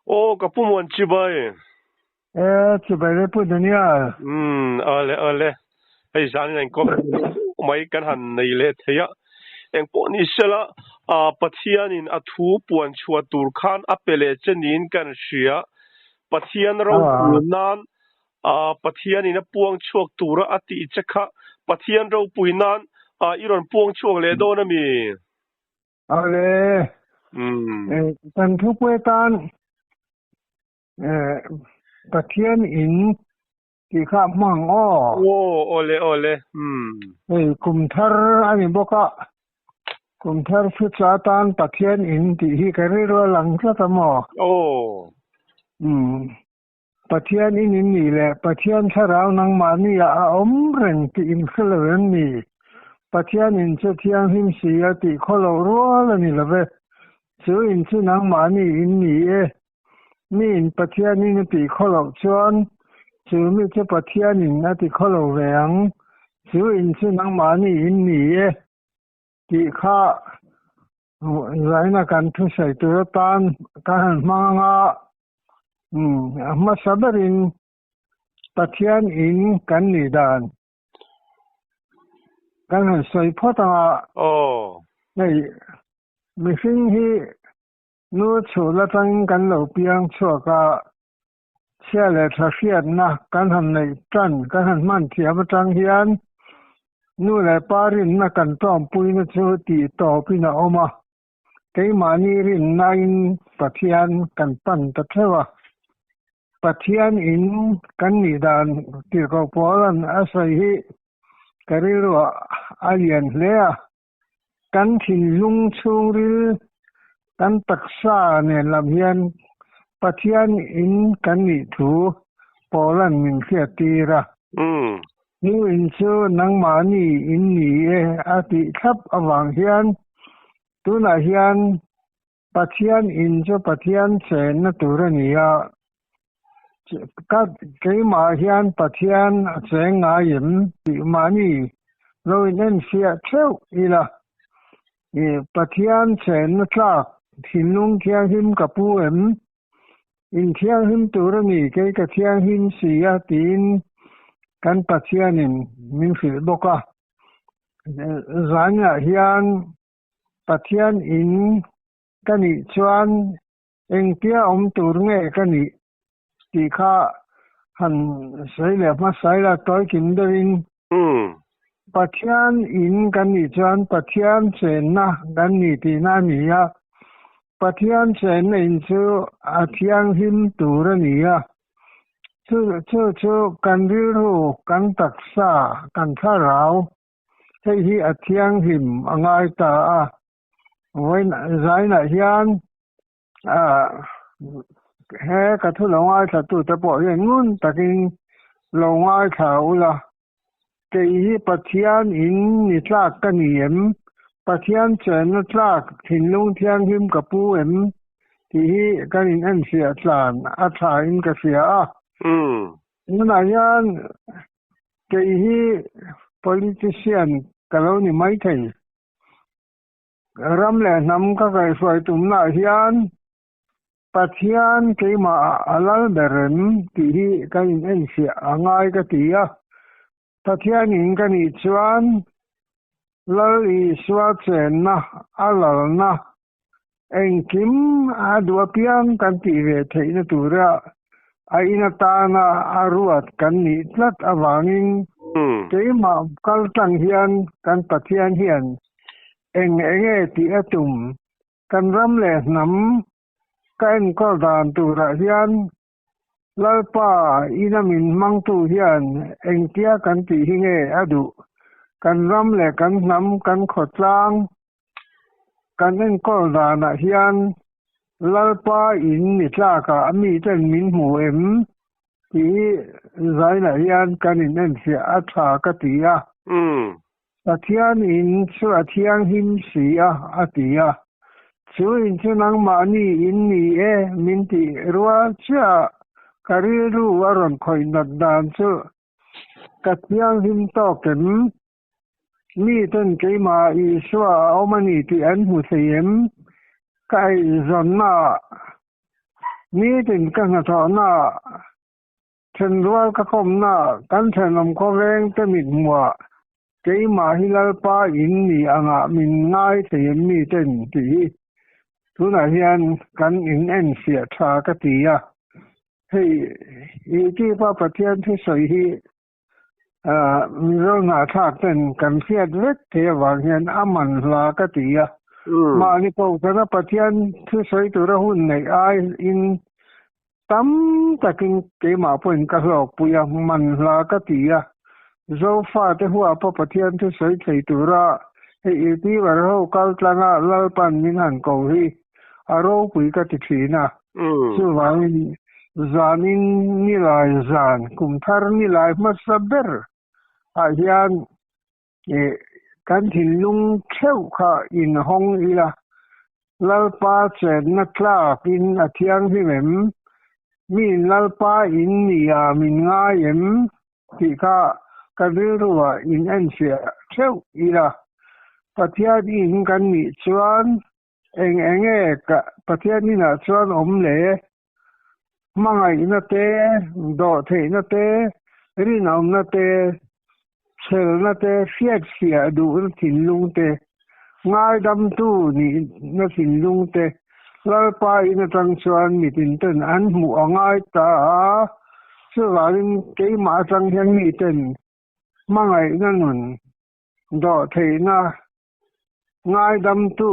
Aw ka pu Muan chibai. E chibai le pu Daniel. Umm ale ale hei zanin an kawp mai kan han nei leh thei a engpawh ni sela Pathianin a thu puan chhuah tur khan a pe leh che niin kan hria Pathian ropui nan Pathianin a puang chhuak tura a tih che kha Pathian ropui nan i rawn puang chhuak leh dawn a mi? Ale kan thupui tan Pathian in tih kha a hmang ang aw. Aw awle awle umm. Hei kum thar a ni bawk a, kum thar thucha atan Pathian in tih hi ka rilru a lang tlat a maw? Aw. Umm. Pathian in in nih leh Pathian thlarau nangmahni ah a awm reng tih in hre lo em ni? Pathian in chu thianghlim si a tih khaw loh rual a ni lo ve. Chu in chu nangmahni in ni e. Mi in Pathian in a tih khaw loh chuan chu mi chu Pathian in a ti khaw lo ve ang. Chu in chu nangmahni in ni e tih kha zaina kan thusawi tur atan kan han hmang ang a. Umm a hmasa berin Pathian in kan nih dan kan han sawi phawt ang a. Aw. Hei mihring hi nu chhul atangin kan lo piang chhuak a, chhia leh tha hriatna kan han neih tan kan han hman thiam atang hian nu leh pa rinna kan tawmpuina chu tih tawpin a awm a. Keimahni rinnain Pathian kan pan ta theuh a, Pathian in kan nih dan tirhkoh Paula'n a sawi hi ka rilruah a lian hle a, kan thinlung chhungril kan taksa nen lam hian Pathian in kan nih thu Paula'n min hriattir a. Nu in chu nangmahni in ni e a tih thlap avang hian tunah hian Pathian in chu Pathian chenna tur a ni a, ka keimah hian Pathian a cheng ngai em tih mahni lo in enfiah theuh ila, i Pathian chenna tlak thinlung thianghlim ka pu em? In thianghlim tur a ni, kei ka thianghlim si a tiin kan Pathianin min hrilh bawk a. Zaniah hian Pathian in ka nih chuan engtia awm tur nge ka nih tih kha han sawi leh hmasa ila tawikim deuhin Pathian in kan nih chuan Pathian chenna kan ni tihna a ni a, Pathian chenna in chu a thianghlim tur a ni a, chu chu chu kan rilru, kan taksa, kan thlarau hei hi a thianghlim a ngai ta a, vawiin zainah hian he ka thu lo ngaithlatute pawh hian ngun takin lo ngaithla ula. Kei hi Pathian in ni tlak ka ni em? Pathian chenna tlak thinlung thianghlim ka pu em? Tih hi kan in enfiah tlan a tha in ka hria a. Tunah hian kei hi politician ka lo ni maithei. Ram leh hnam ka kaihhruai tumnaah hian Pathian keimah a lal ber em tih hi ka in enfiah a ngai ka ti a. Pathian in ka nih chuan Lal Isua chenna a lalna engkim a duh apiang kan tih ve theihna tura a in atana a ruat kan nih tlat avangin keimah kal tlang hian kan Pathian hian eng enge tih a tum Kan ram leh hnam ka enkawl dan turah hian Lalpa ina min hmangtu hian engtia kan tih hi nge a duh? Kan ram leh kan hnam kan khawtlang kan enkawl danah hian Lalpa in ni tlakah miten min hmu em tih hi zainah hian kan in enfiah a tha ka ti a. Pathian in chu a thianghlim si a, a ti a. Chu in chu nangmahni in ni e min tih rual chiah ka rilru a rawn khawih nat dan chu ka thianghlim tawk em? Miten keimah Isua a awm a ni tih an hmu thei em? Ka eizawnnaah. Nitin ka hnathawhnaah thenrual ka kawmnaah kan thenawm khawveng te mit hmuah keimah hi Lalpa in ni angah min ngai thei em mi ten tih hi tunah hian kan in enfiah tha ka ti a. Hei YouTube-a Pathian thusawi hi Mizo hnahthlak ten kan hriat vek thei avang hian a man hla ka ti a. Mahni kohhrana Pathian thusawi tura hun neih aiin tam takin keimah pawhin ka hlawkpui a, man hla ka ti a. Zofate huapa Pathian thusawi thei tura hei YouTuber ho kal tlanga Lalpan min han ko hi a ropui ka ti thin a. Chuvangin zanin nilai zan kum thar nilai hmasa ber ah hian kan thinlung theuh kha inhawng ila, Lalpa chenna tlak in a thianghlim em? Miin Lalpa in nia min ngai em? tih kha ka rilruah in enfiah theuh ila, Pathian in kan nih chuan Eng eng nge ka Pathian inah chuan awm le? Hmangaihna te, dawhtheihna te, rinawmna te, chhelna te, hriatfiah duhna thinlung te, ngaidamtu nihna thinlung te Lalpa in atang chuan mitin ten an hmuh a ngai ta a, chuvangin keimah atang hian miten hmangaihna nun, dawhtheihna Ngaidamtu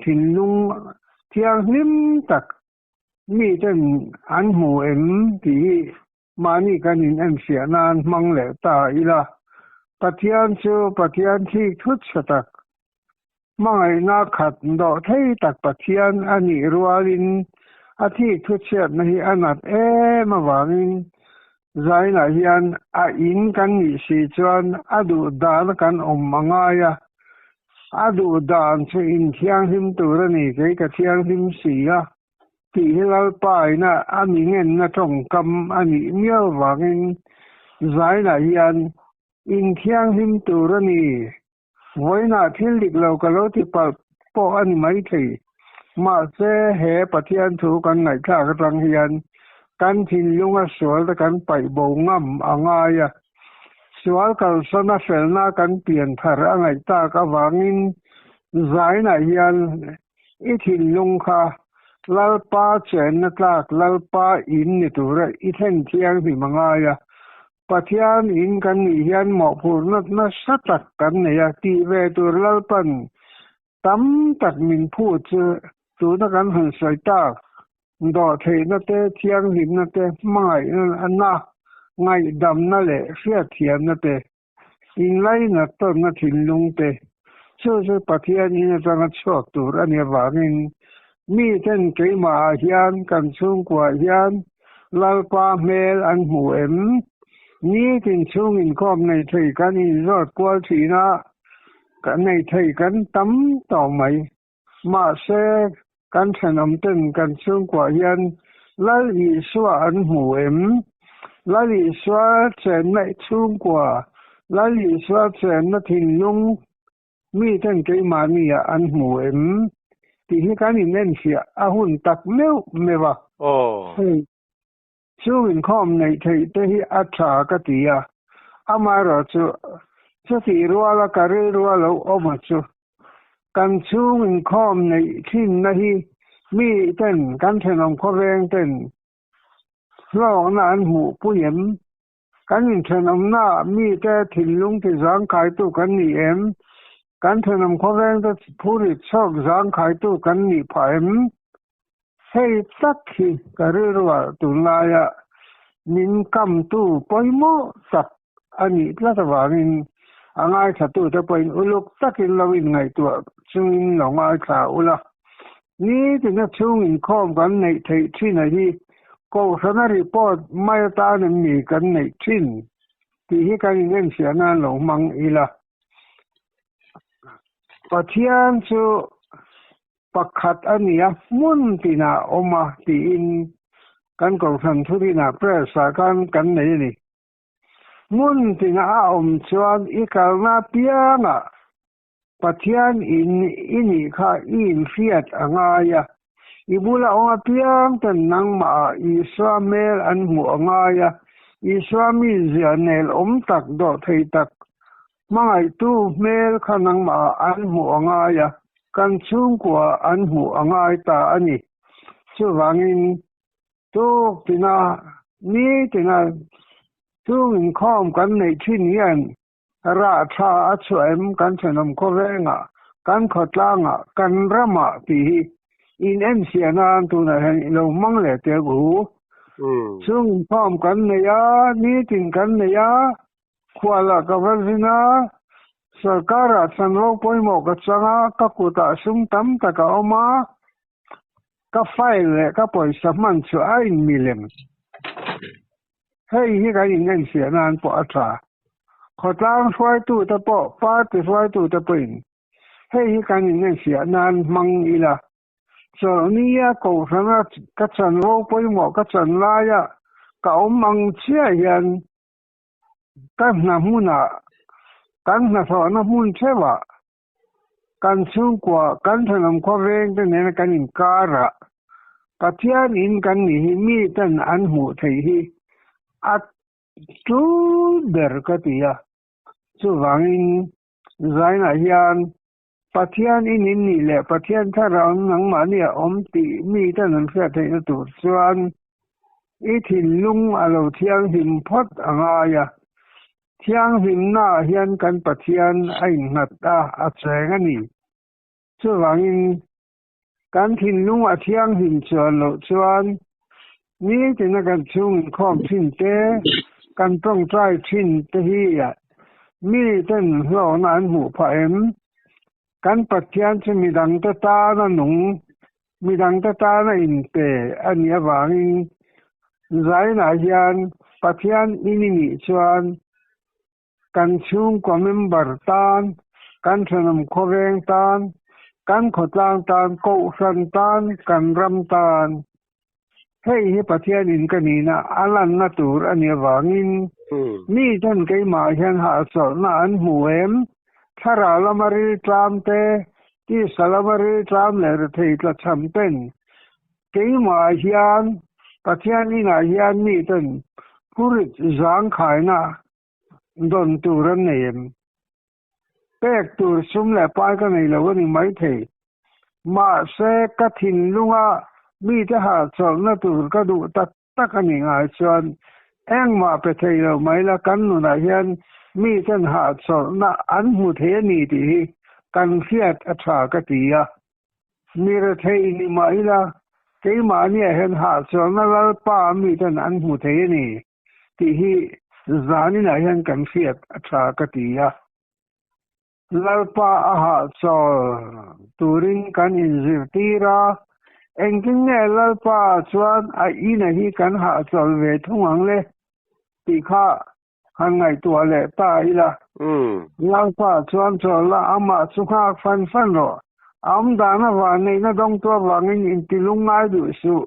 thinlung thianghlim tak miten an hmu em tih hi mahni kan inenfiah nan hmang leh ta ila. Pathian chu Pathian thik thut chhe tak, hmangaihna khat dawh thei tak Pathian a nih rualin a thik thu chhiatna hi a nat em avangin Zainah hian a in kan nih si chuan a duh dan kan awm a ngai a, a duh dan chu in thianghlim tur a ni, kei ka thianghlim si a tih hi Lalpaina a mi ngenna tawngkam a nih miau vangin Zainah hian in thianghlim tur a ni. Vawiinah thil dik lo ka lo ti palh pawh a ni maithei. Mahse, he Pathian thu kan ngaihthlak atang hian kan thinlunga sual te kan paih bo ngam a ngai a. Sual kalsana felna kan pian thar a ngaih tak avangin zainah hian i thinlung kha Lalpa chenna tlak Lalpa in ni tura i thlen thianghlim a ngai a. Pathian in kan nih hian mawhphurhna nasa tak kan nei a, tih ve tur Lalpan tam tak min phut chu tuna kan han sawi tak dawhtheihna te, thianghlimna te, hmangaihna, ngaihdamna leh hriatthiamna te, inlainat tawnna thinlung te, chu chu Pathian in atanga chhuak tur a nih avangin miten keimahah hian kan chhungkuaah hian Lalpa hmel an hmu em? Nitin chhung inkhawm nei thei kan inzawt kual thin a, kan nei thei kan tam tawh mai. Mahse, kan thenawm ten kan chhungkuah hian Lal Isua an hmu em? Lal Isua chenna chhungkua, Lal Isua chenna thinlung Miten keimahni ah an hmu em tih hi kan inenfiah a hun tak meuh meuh a. Hei chung inkhawm neih theih te hi a tha ka ti a, amaherawhchu chutih ruala ka rilru a lo awm a chu kan chhung inkhawm neih thinna hi miten kan thenawm khawveng ten hlawkna an hmuh pui em? Kan inthenawmnaah mite thinlung ti zangkhaitu kan ni em? Kan thenawm khawvengte phurit chhawk zangkhaitu kan nih phah em? Hei tak hi ka rilruah tunlaia min kamtu pawimawh tak a nih tlat avangin a ngaithlatute pawhin uluk takin lo inngaihtuah chungin lo ngaithla ula. Nitina chhung inkhawm kan neih theih thin a hi Kohhrana report mai atan em ni kan neih thin tih hi kan inenfiah nan lo hmang ila. Pathian chu pakhat a ni a, hmun tinah a awm a tiin kan kohhran thurinah press ah khan kan nei a ni. Hmun tinah a awm chuan i kalna apiangah Pathian in i nih kha i inhriat a ngai a. I bula awm apiang ten nangmah ah Isua hmel an hmuh a ngai a, Isua mizia nel awm tak dawh thei tak hmangaihtu hmel kha nangmah ah an hmuh a ngai a, kan chhungkua an hmuh a ngai ta a ni. Chuvangin tuk tina nitina chung inkhawm kan neih thin hian Rah tha a chhuah em kan thenawm khawvengah, kan khawtlangah, kan ramah tih hi in enfiah nan tunah hian i lo hmang leh teh u. Chung inkhawm kan nei a, nitin kan nei a, khualah ka va zin a, sorkarah chanvo pawimawh ka chang a, ka kutah sum tam tak a awm a, ka file leh ka pawisa hman chu a inmilem. Hei hi kan inenfiah nan pawh a tha. Khawtlang hruaitute pawh, party hruaitute pawhin hei hi kan inenfiah nan hmang ila. Chawlhnia kohhrana ka chanvo pawimawh ka chan laia ka awm ang chiah hian ka hna hmunah, kan hnathawhna hmun theuhah, kan chhungkua, kan thenawm khawveng te nena kan inkar ah Pathian in kan nih hi mi ten an hmuh theih hi a tul ber ka ti a. Chuvangin zainah hian Pathian in in nih leh Pathian thlarau nangmahni a awm tih mi ten an hriat theihna tur chuan i thinlung a lo thianghlim phawt a ngai a. Thianghlimnaah hian kan Pathian a innghat a, a cheng a ni. Chuvangin Kan thinlung a thianghlim chuan loh chuan nitina kan chhung inkhawm thin te, kan tawngtai thin te hi mi ten hlawkna an hmuh phah em? Kan Pathian chu midangte tana nung, midangte tana inpe a nih avangin zainah hian Pathian in i nih chuan Kan chhungkua member tan, kan thenawm khawveng tan, kan khawtlang tan, kohhran tan, kan ram tan. Hei hi Pathian in ka nihna a lanna tur a nih avangin mi ten keimah hian hahchawlhna an hmu em? Thlarau lama riltlam te, tisa lama riltlam leh rethei tlachham ten Keimah hian Pathian inah hian miten phurit zangkhaina dawn tur an nei em? Pek tur sum leh pai ka nei lo a ni maithei. Mahse, ka thinlunga mite hahchawlhna tur ka duh tak tak a nih ngai chuan engmah pe thei lo mai la kan nunah hian miten hahchawlhna an hmu thei a ni tih hi kan hriat a tha ka ti a. Mi rethei ni mah ila, keimahniah hian hahchawlhna Lalpa miten an hmu thei a ni tih hi zaninah hian kan hriat a tha ka ti a. Lalpa a hahchawl turin kan inzirtir a, engtin nge Lalpa chuan a ina hi kan hahchawl ve thung ang le tih kha Han ngaihtuah leh ta ila. Lalpa chuan chawl la, amah chu nghak fan fan rawh. A awm dan avang neihna dawngtu avangin intilung ngai duh suh.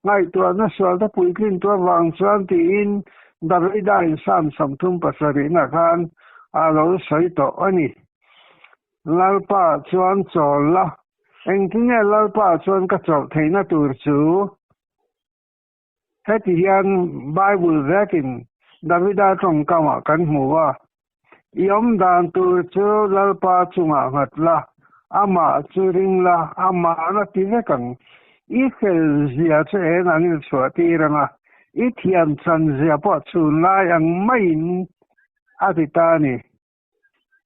Ngaihtuahna sualte puitlin tu avang chuan tiin Davida in Psalm 37 khan a lo sawi tawh a ni. Lalpa chuan chawl la, engtinge Lalpa chuan ka chawlh theihna tur chu? Heti hian Bible vekin Davida tawngkamah kan hmu a, I awm dan tur chu Lalpa chungah nghat la, amah chu ring la, amah na ti vek ang. I fel zia chu eng angin a chhuah tir ang a, i thiam chan zia pawh chhun lai ang maiin a ti ta a ni.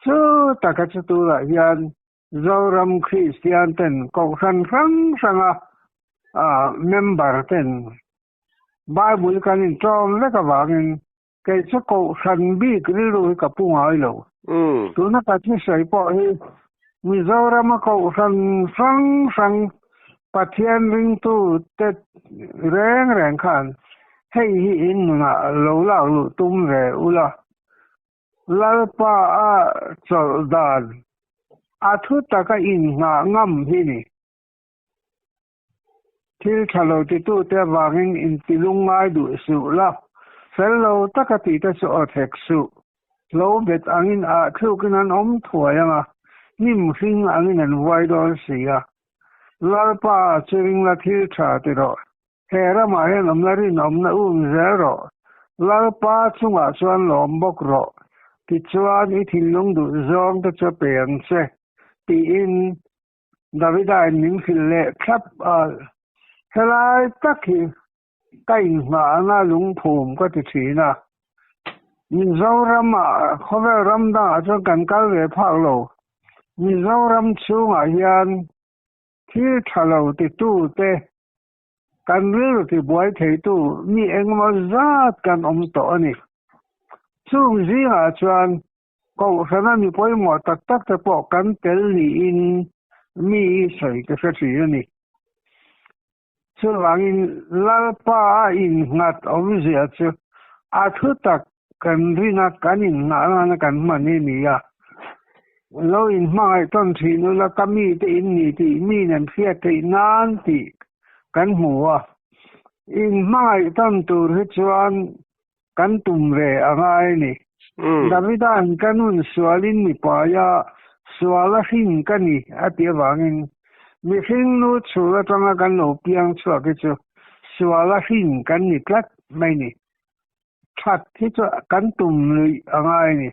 Chu taka chu tunah hian Zoram Kristian ten kohhran hrang hranga member ten Bible kan inṭawm vek avangin kei chu kohhran bik rilru hi ka pu ngai lo. Tuna ka thisawi pawh hi Mizorama kohhran hrang hrang Pathian ringtu te reng reng khan hei hi in nunah lo lak luh tum ve ula. Lalpa a chawlh dan a thu taka innghah ngam hi ni. Thil tha lo titute avangin intilung ngai duh suh la, fel lo taka tihte chu aw thek suh. Hlo bet angin ah thlukin an awm thuai ang a, hnim hring angin an vuai dawn si a. Lalpa chu ringla thil tha ti rawh. He ramah hian awmna rinawmna um zel rawh. Lalpa chungah chuan lawm bawk rawh. Tichuan i thinlung duh zawng te chu a pe ang che, tiin Davida in min hrilh leh thlap a. Helai tak hi ka inngahna lungphum ka ti thin a. Mizoram-ah khawvel ram dangah chuan kan kal ve phak lo. Mizoram chhungah hian thil tha lo titute, kan rilru tibuai theitu mi engemaw zat kan awm tawh a ni. Chung zingah chuan Kohhrana mi pawimawh tak tak te pawh kan tel niin mi sawi ka hre thin a ni. Chuvangin Lalpa a innghat awmzia chu a thu tak kan rin a, kan innghah nana kan hman hi a ni a. Lo inhmangaih tawn thin ula ka mite in ni tih mi nen hriat theih nan tih kan hmu a. Inhmangaih tawn tur hi chuan kan tum ve a ngai a ni. Davida'n ka nun sualin mipaia sual a hrin ka ni a tih avangin mihring nu chhul atanga kan lo piang chhuak hi chu sual a hrin kan ni tlat mai ni. That hi chu kan tum luih a ngai a ni.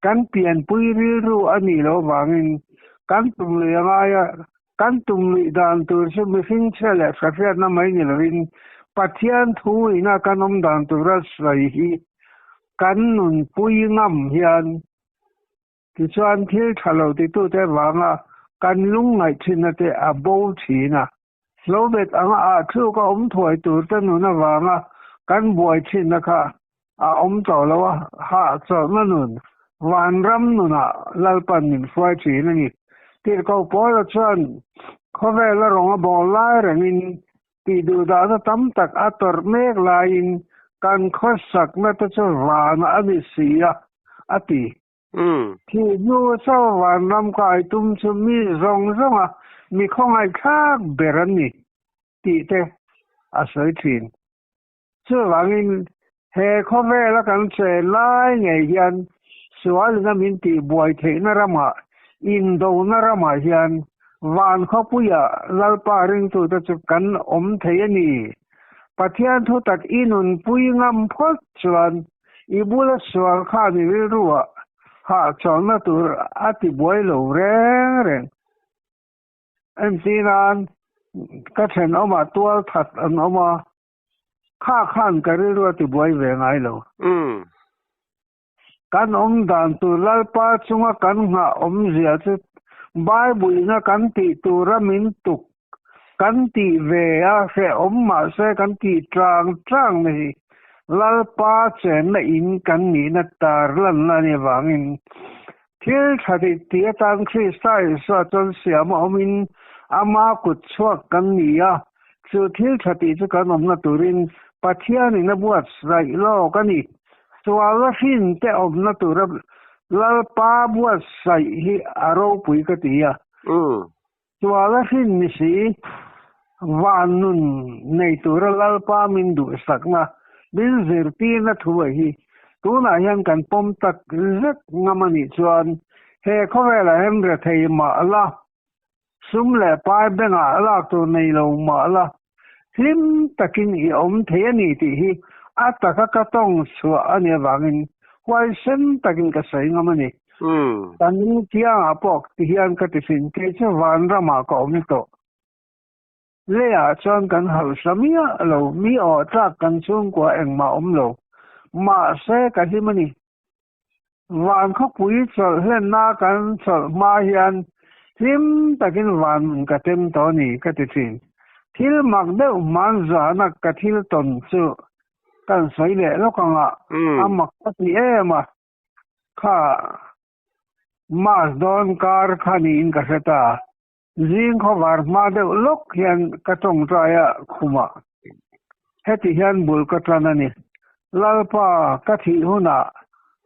Kan pianpui rilru a nih loh avangin kan tum luih a ngai a, kan tum luih dan tur chu mihring chhia leh hriatna mai ni lovin Pathian thu ina kan awm dan tura sawi hi kan nunpui ngam hian tichuan thil tha lo titute avanga kan lungngaih thinna te a bo thin a. Hlobet anga ah thluk a awm thuai tur te nun avanga kan buai thinna kha a awm tawh lo a, hahchawlhna nun, vanram nunah Lalpan min hruai thin a ni. Tirhkoh Paula chuan khawvela rawng a bawl lai rengin tih duhdahna tam tak a tawrh mek laiin kan khawsakna te chu vanah a ni si a, a ti. Thih hnu chaw vanram kai tum chu mi zawng zawnga mi khawngaihthlak ber an ni tih te a sawi thin. Chuvangin he khawvela kan chen lai ngei hian sualina min tih buai theihna ramah, indona ramah hian van khawpuia Lalpa ringtute chu kan awm thei a ni. Pathian thutak i nunpui ngam phawt chuan I bula sual khan i rilruah hahchawlhna tur a ti buai lo reng reng. Entir nan ka thenawmah tual that an awm a, kha khan ka rilru a ti buai ve ngai lo. Kan awm dan tur Lalpa chunga kan nghah awmzia chu Bible ina kan tih tura min tuk kan tih ve a hrehawm mahse kan tih tlang tlang na hi Lalpa chenna in kan nihna tar lanna a nih avangin thil tha tih tih atan Krista Isua chuan siam a awmin ama kut chhuak kan ni a, chu thil tha tih chu kan awmna turin Pathianin a buatsaih lawk a ni. Sualna hrin te awmna tura Lalpa buatsaih hi a ropui ka ti a. Suala hrin ni si, van nun nei tura Lalpa min duhsakna, min zirtirna thu a hi tunah hian kan pawm tak zet ngam a nih chuan he khawvelah hian rethei mah la, sum leh pai bengah lak tur nei lo mah la, hlim takin i awm thei a ni tih hi a taka ka tawng chhuah a nih avangin huaisen takin ka sawi ngam a ni. Kan kiangah pawh ti hian ka ti thin, kei chu vanramah ka awm tawh. Leiah chuan kan hausa miah lo, mi awh tlak kan chhungkua engmah awm lo. Mahse ka hlim a ni. Van khawpui chawlh hlenna kan chawlh hma hian hlim takin van nun ka tem tawh a ni ka ti thin. Thil mak deuh hman zana ka thil tawn chu kan sawi leh lawk ang a, a mak ka ti em a, kha Mas dawn kar kha niin ka hre ta. Zing khawvar hma deuh lawk hian ka tawngtai a khumah heti hian bul ka tan a ni. Lalpa, ka thih hunah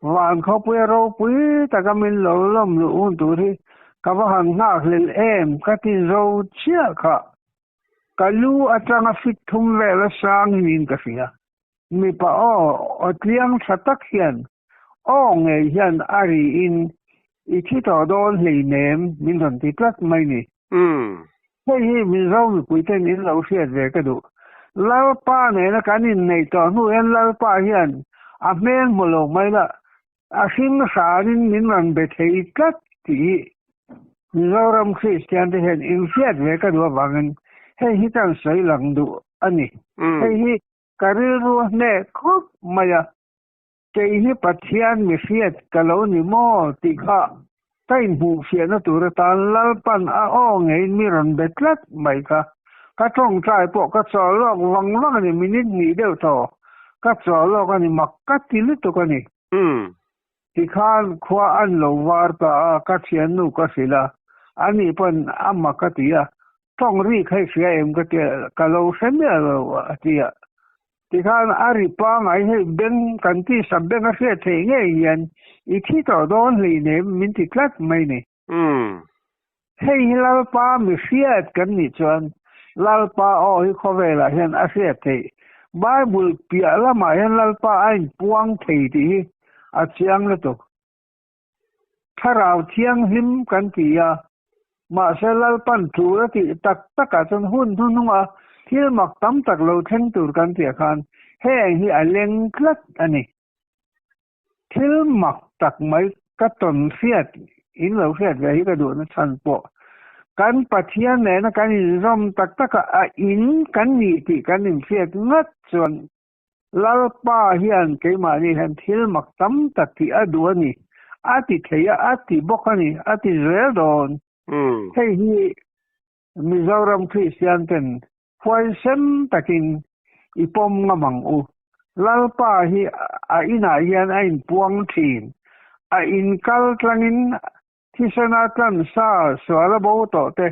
van khawpuia ropui taka min lo lawm luh hun tur hi ka va han nghak hlel em ka ti zo chiah kha. Ka lu atanga fit thum vel a sang niin ka hria. Mipa aw, aw tliang tha tak hian Aw ngei hian a riin i thi tawh dawn hleinem min rawn ti tlat mai ni. Hei hi Mizo mipuiten in lo hriat ve ka duh. Lalpa nena kan inneih tawh hnu hian Lalpa hian a hmel hmu lo mai la, a hring hranin min rawn be thei tlat tih hi Mizoram Kristiante hian in hriat ve ka duh avangin hei hi kan sawi lang duh a ni. Hei hi ka rilru a hneh khawp mai a. Kei hi Pathian mi hriat ka lo ni maw tih kha ka inhmuhfiahna tur atan Lalpan a aw ngeiin mi rawn be tlat mai kha. Ka tawngtai pawh ka chawl lawk vang vang a ni, minute hnih deuh thaw ka chawl lawk a ni, mak ka ti lutuk a ni. Tikhan khua an lo var ta a, ka thiannu ka hrilh a, ani pawn a mak a ti a, tawng ri kha i hria em ka ti a, ka lo hre miah lo a ti a. Tikhan a ri pangai hei beng kan tisa beng a hriat theih ngei hian i thi tawh dawn hleinem min ti tlat mai ni. Hei hi Lalpa mi hriat kan nih chuan Lalpa aw hi khawvelah hian a hriat theih. Bible piah lamah hian Lalpa a inpuang thei tih hi a chiang lutuk. Thlarau Thianghlim kan ti a, mahse Lalpan tul a tih tak takah chuan hun hnuhnunga thil mak tam tak lo thleng tur kan tih ah khan heng hi a leng tlat a ni. Thil mak tak mai ka tawn hriat in lo hriat ve hi ka duhna chhan pawh kan Pathian nena kan inzawm tak takah a in kan nih tih kan inhriat ngat chuan Lalpa hian keimahni hian thil mak tam tak tih a duh a ni, a ti thei a, a ti bawk a ni, a ti zel dawn. Hei hi Mizoram Kristian ten huaisem takin i pawm ngam ang u. Lalpa hi a inah hian a inpuang thin, a inkal tlangin thisena tlan sa sual a bo tawh te,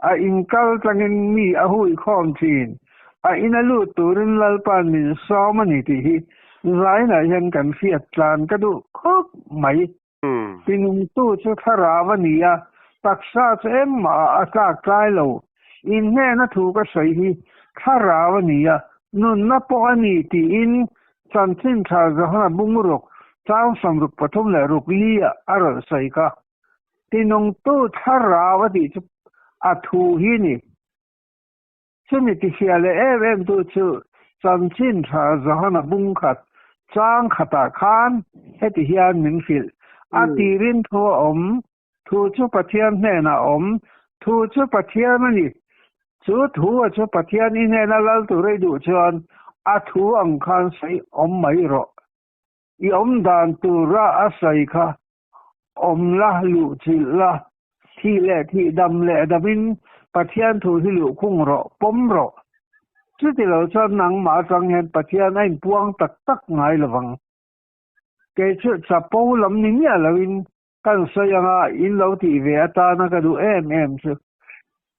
a inkal tlangin mi a hui khawm thin, a ina lut turin Lalpa'n min sawm a ni tih hi zainah hian kan hriat tlan ka duh khawp mai. Tinungtu chu thlarau a ni a, taksa chu engmah ah a tlak tlai lo. Inhnena thu ka sawi hi thlarau a ni a, nunna pawh a ni tiin Chanchin tha Johana bungruk chang 63 leh ruk li ah a rawn sawi kha. Tinungtu thlarau a tih chu a thu hi ni. Chumi tihria leh em em tu chu Chanchin tha Johana bungkhat chang khatah khan heti hian min hrilh, A tirin thu a awm, Thu chu Pathian hnenah a awm. Thu chu Pathian a ni. Chu thu a chu Pathian i hnena lal tur i duh chuan a thu ang khan sawi awm mai rawh. I awm dan tura a sawi kha awm la, luh chilh la, thih leh thih dam leh damin Pathian thu hi luh khung rawh, pawm rawh. Chuti lo chuan nangmah atang hian Pathian a inpuang tak tak ngai lovang. Kei chu chapo lam ni miah loin Kan sawi anga in lo tih ve atana ka duh em em chu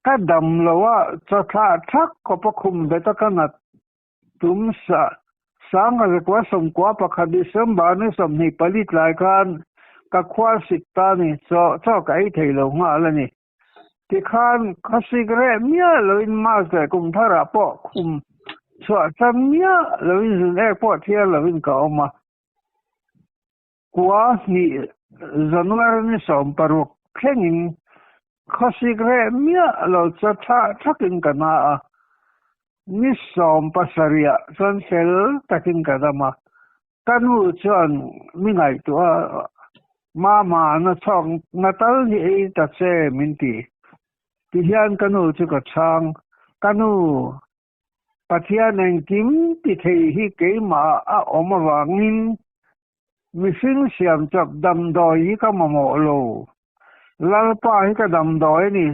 ka dam lo a, chawthlah thak khawpa khum bet a ka nat tum sa sanga zakua sawmkua pakhat December ni 24 tlai khan ka khual sik ta ni, chaw chaw ka ei thei lo nghal a ni. Tikhan khawsik reh miah loin mask leh kum tharah pawh khum chhuah tan miah loin zun ek pawh thiar loin ka awm a. Kua hnih January ni 16 thlengin khawsik reh miah lo chu tha thakin ka na a, ni 17 ah chuan fel takin ka dam a. Ka nu chuan mi ngaihtuah a, Mama, na chhawk na tal hi ei ta che min ti. Tihian ka nu chu ka chhang, Ka nu, Pathian engkim ti thei hi keimah a awm avangin mihring siam chawp damdawi hi ka mamawh lo. Lalpa hi ka damdawi a ni.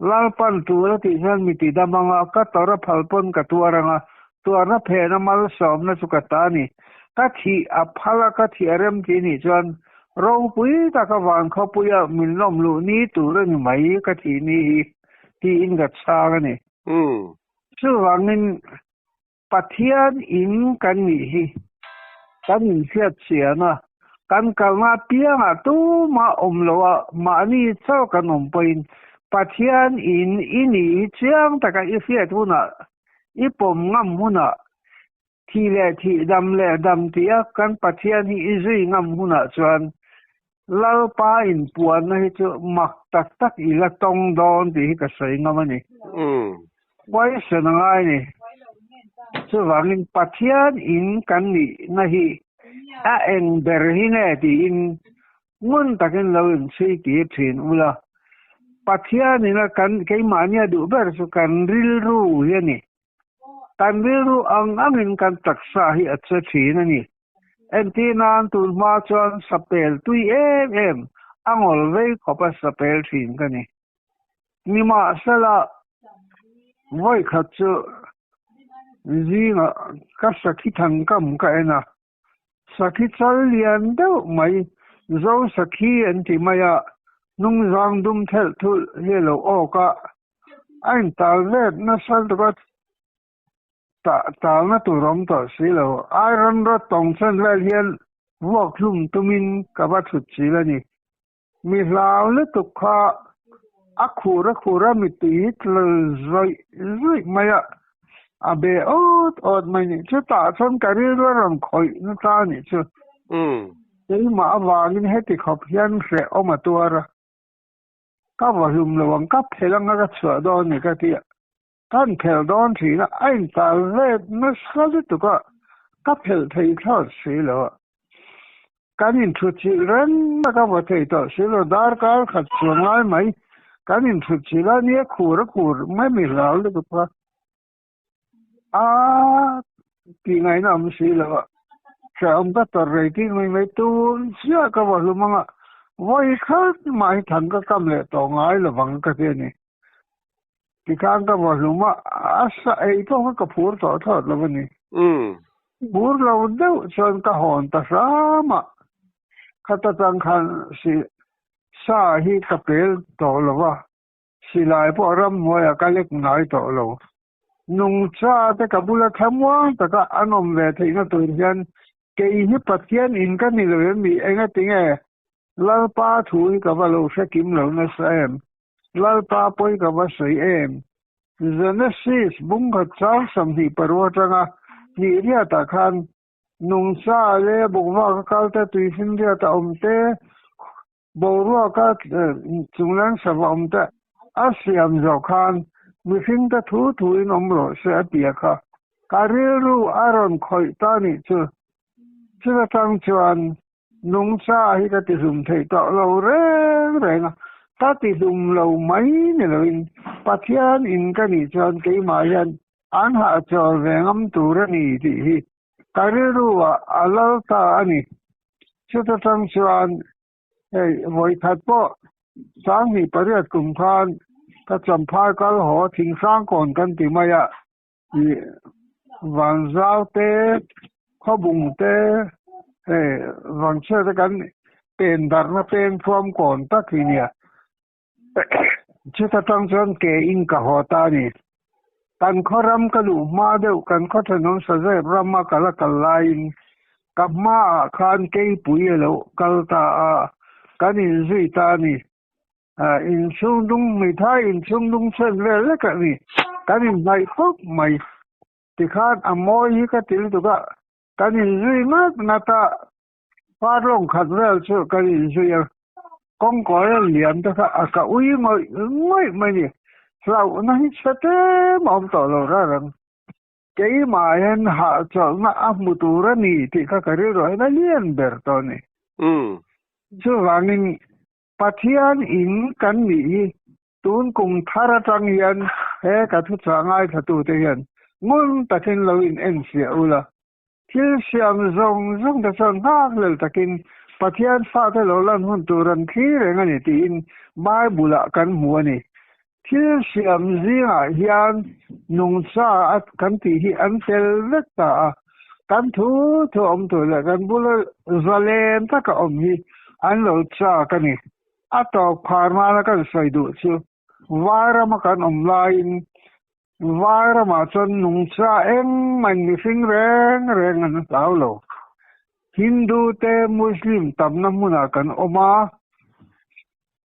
Lalpan tul a tih chuan mi ti dam anga, ka tawrh a phal pawn ka tuar anga, tuarna phena malsawmna chu ka ta a ni. Ka thih a phal a, ka thih a rem ti nih chuan ropui taka van khawpuia min lawm luh ni tur a ni mai ka thih ni hi tiin ka chhang a ni. Chuvangin Pathian in kan nih hi kan inhriat chian a, kan kalna apiangah tumah awm lo a, mahni chauh kan awm pawhin Pathian in i nih hi chiang taka i hriat hunah, i pawm ngam hunah, thih leh thih, dam leh dam tia kan Pathian hi i zui ngam hunah chuan Lalpa inpuanna hi chu mak tak tak i la tawng dawn tih hi ka sawi ngam a ni. Huaisen a ngai a ni. Chuvangin Pathian in kan nihna hi a eng ber hi nge tiin ngun takin lo inchhui tir thin ula. Pathian ina kan keimahnia duh ber chu kan rilru hi a ni. Kan rilru ang angin kan taksa hi a che thin a ni. Entir nan tun hma chuan sapel tui em em a ngawl vei khawp a sapel thin ka ni. Nimahsela, vawikhat chu zingah ka sakhi thangkam ka en a, sakhi chal lian deuh mai, Zo sakhi an ti mai a, hnungzang dum thelh thulh hi a lo awk a, a intal vet nasa lutuk a, Talna tur awm tawh si lo. Iron rod tawng chen vel hian vuak hlum tumin ka va thut chil a ni. Mi hlau lutuk kha a khur a khur a mittui hi tla zawih zawih mai a, a be awt awt mai nih chu. Tah chuan ka rilru a rawn khawih nasa a nih chu. Keimah avangin heti khawp hian hrehawm a tuar a. Ka va hlum lo ang, ka phelh anga ka chhuah dawn ni ka ti a. Kan phelh dawn thin a, a intal vet nasa lutuk a, ka phelh thei thlawt si lo a. Kan inthutchilh reng a, ka vaw thei tawh si lo, darkar khat chuang lai mai kan inthutchilh a, nia khur a khur mai mi hlau lutuk a, a tih ngaihna awm si lo a, hrehawm ka tawrh rei tih mai mai tun chiah ka vaw hlum anga vawi khat mah hi thang ka kam leh tawh ngai lovang ka ti a ni. Tikhan ka vaw hlum a, a sa ei pawh kha ka phur tawh thlawt lo a ni. Phur lo deuh chuan ka hawn ta hram a, khata tang khan si sa hi ka pel tawh lo va, silai pawh ramhnuaiah ka lek ngai tawh lo. Nungcha te ka bula thlamuang taka an awm ve theihna tur hian kei hi Pathian in ka ni lo em mi engatinge Lalpa thu hi ka va lo hre kim lo nasa em? Lalpa pawi ka va sawi em? Genesis bungkhat chang 24 atanga hnih riatah khan nungcha leh bukvaka kalte tuifin riata awm te, boruaka chunglang sava awm te a siam zawh khan mihringte thu thuin awm rawh se a ti a kha. Ka rilru a rawn khawih ta nih chu. Chuta tang chuan Nungcha hi ka tihlum theih tawh lo reng reng a, ka tihlum lo mai ni loin Pathian in ka nih chuan keimah hian an hahchawl ve ngam tur a ni tih hi ka rilru ah a lal ta a ni. Chuta tang chuan hei vawikhat pawh 28 kum khan ka champhai kal haw Thinghrangkawn kan ti mai a, Ih Vanzau te, Khawbung te, hei Vangchhia te kan pen darhna peng thuam kawn tak hi nia. Chuta tang chuan ke in ka haw ta a ni. Kan khaw ram ka luh hma deuh kan khaw thenawm Sazep rama ka la kal laiin ka hmaah khan keipui a lo kal ta a, kan inzui ta a ni. Inchhung dung hmeithai inchhung dung chhen vel vek a ni. Kan inhnaih khawp mai. Tikhan a mawi hi ka ti lutuk a, kan inzui ngat ngat a, parlawng khat vel chu kan inzui a, kawngkawi a liam te kha a ka ui ngawih ngawih mai ni. Hlauhna hi chhe tlem a awm tawh lo rarang. Keimah hian hahchawlhna a hmu tur a ni tih kha ka rilru ah hian a lian ber tawh a ni. Chuvangin Pathian in kan nih hi tun kum thar atang hian he ka thuchah ngaithlatute hian ngun takin lo in enfiah ula, thil siam zawng zawng te chuan nghakhlel takin Pathian fate lo lan hun tur an thlir reng a ni tiin Bible ah kan hmu a ni. Thil siam zingah hian nungcha a kan tih hi an tel vek ta a, kan thu thu awm tur leh kan bula zalen taka awm hi an lo chak a ni. A tawp khar nana kan sawi duh chu Vairama kan awm laiin Vairamah chuan nungcha engmah in mihring reng reng an hlau lo. Hindu te Muslim tamna hmunah kan awm a.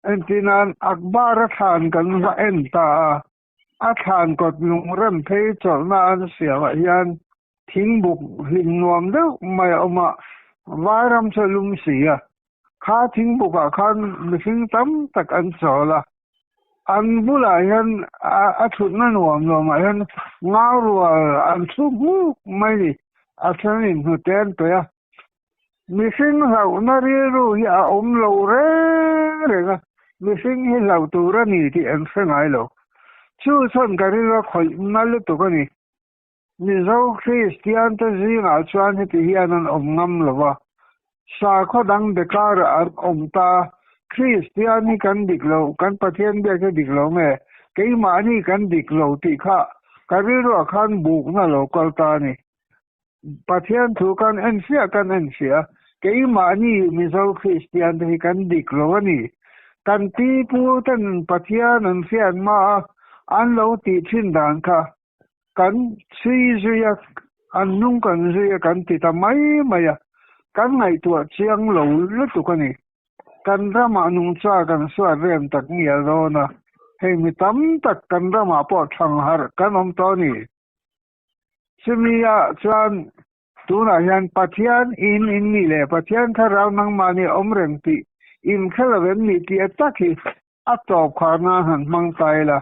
Entirnan, Akbar a thlan kan va en ta a, a thlan kawt lungrem phei chawlhna an siamah hian thingbuk hlim nuam deuh mai a awm a, vairam chu a lum si a, kha thingbukah khan mihring tam tak an chawl a. An bulah hian a thutna nuam nuamah hian ngau rual an thu hmuk mai ni. A then in hnute an pe a. Mihring hlauhna rilru hi a awm lo reng reng a, mihring hi hlauh tur a ni tih an hre ngai lo. Chu chuan ka rilru a khawih na lutuk a ni. Mizo Kristian te zingah chuan heti hian an awm ngam lo va, sakhaw dang be karah an awm ta, Kristian hi kan dik lo, kan Pathian biak hi dik lo nge, keimahni kan dik lo tih kha ka rilruah khan bukna lo kal ta a ni. Pathian thu kan enfiah kan enfiah a, keimahni Mizo Kristian te hi kan dik lo a ni. Kan pi pu ten Pathian an hriat hma a an lo tih thin dan kha kan chhui zui a, an hnung kan zui a kan ti ta mai mai a, kan ngaihtuah chiang lo lutuk a ni. Kan ramah nungcha kan suat rem tak ngial dawn a, hei mi tam tak kan ramah pawh thang harh kan awm tawh a ni. Chumi ah chuan tunah hian Pathian in in nih leh Pathian thlarau nangmahni awm reng tih in hre lo em ni tih a tak hi a tawp khar nan han hmang ta ila.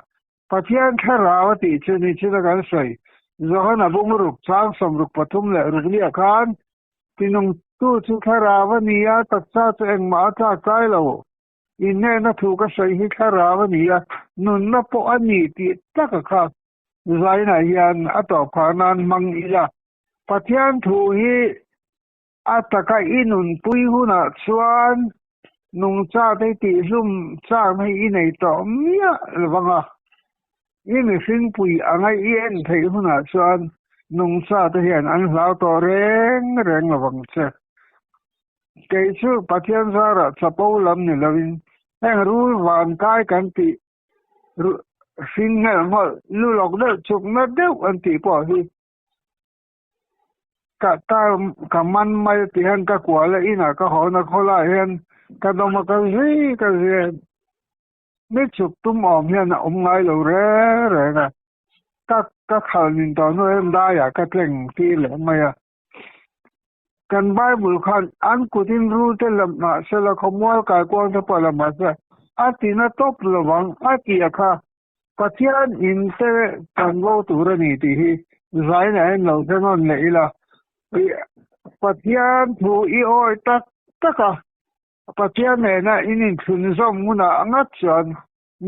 Pathian thlarau a tih chu ni china kan sawi Johana bung ruk chang 63 leh rukliah khan tinungtu chu thlarau a ni a, taksa chu engmah a tlak tlai lo. Innehna thu ka sawi hi thlarau a ni a, nunna pawh a ni tih taka kha Zainah hian a tawp khar nan hmang ila. Pathian thu hi a taka i nunpui hunah chuan nungchate tihhlum chakna hi i nei tawh miah lovang a. I mihringpui anga i en theih hunah chuan nungchate hian an hlau tawh reng reng lovang che. Kei chu Pathian zarah chapo lam ni lovin heng rul vankai kan tih Hring nghelh nghawlh lu lawk deuh chuk na deuh an tih pawh hi ka ta ka man mai tih hian ka kual a inah ka hawn a khawlaiah hian ka dawm a ka zui ka zui a mi chuk tum awm hian a awm ngai lo reng reng a ka ka khal nin tawh hnu hian daiah ka tleng tir leh mai a. Kan Bible khan an kutin rute la mahse la khawmual kaikuang te pawh la mahse a tina tawp lovang a tih a kha Pathian in te kan bo tur a ni tih hi zaina en lo hre nawn leh ila Pathian thu i awi tak tak a Pathian nena in inthlunzawm hunah ngat chuan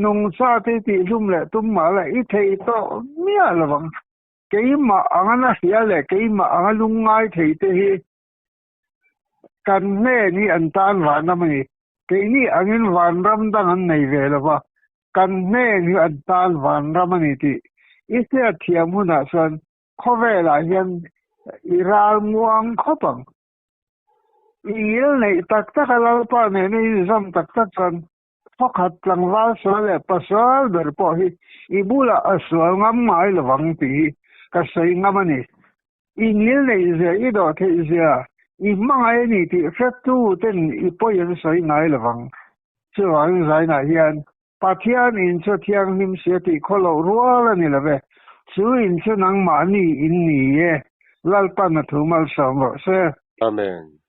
nungcha te tihhlum leh tum mah la i thei tawh miah lovang. Keimah anga na hria leh keimah anga lungngai thei te hi kan hnen hi an tan vanram a ni. Keini angin vanram dang an nei ve lo va, kan hnen hi an tan vanram a ni tih i hriat thiam hunah chuan khawvelah hian i ral muang khawp ang. I ngil neih tak tak a Lalpa nena i inzawm tak tak chuan Pakhat tlangval sual leh pasual ber pawh hi i bulah a sual ngam ngai lovang tih hi ka sawi ngam a ni. I ngil neih zia, i dawh theih zia, i hmangaih a ni tih hretu ten i pawi an sawi ngai lovang. Chuvangin zainah hian Pathian in chu thianghlim sia tih khaw loh rual a ni love, chu in chu nangmahni in ni e, Lalpan a thu malsawm rawh se. Amen.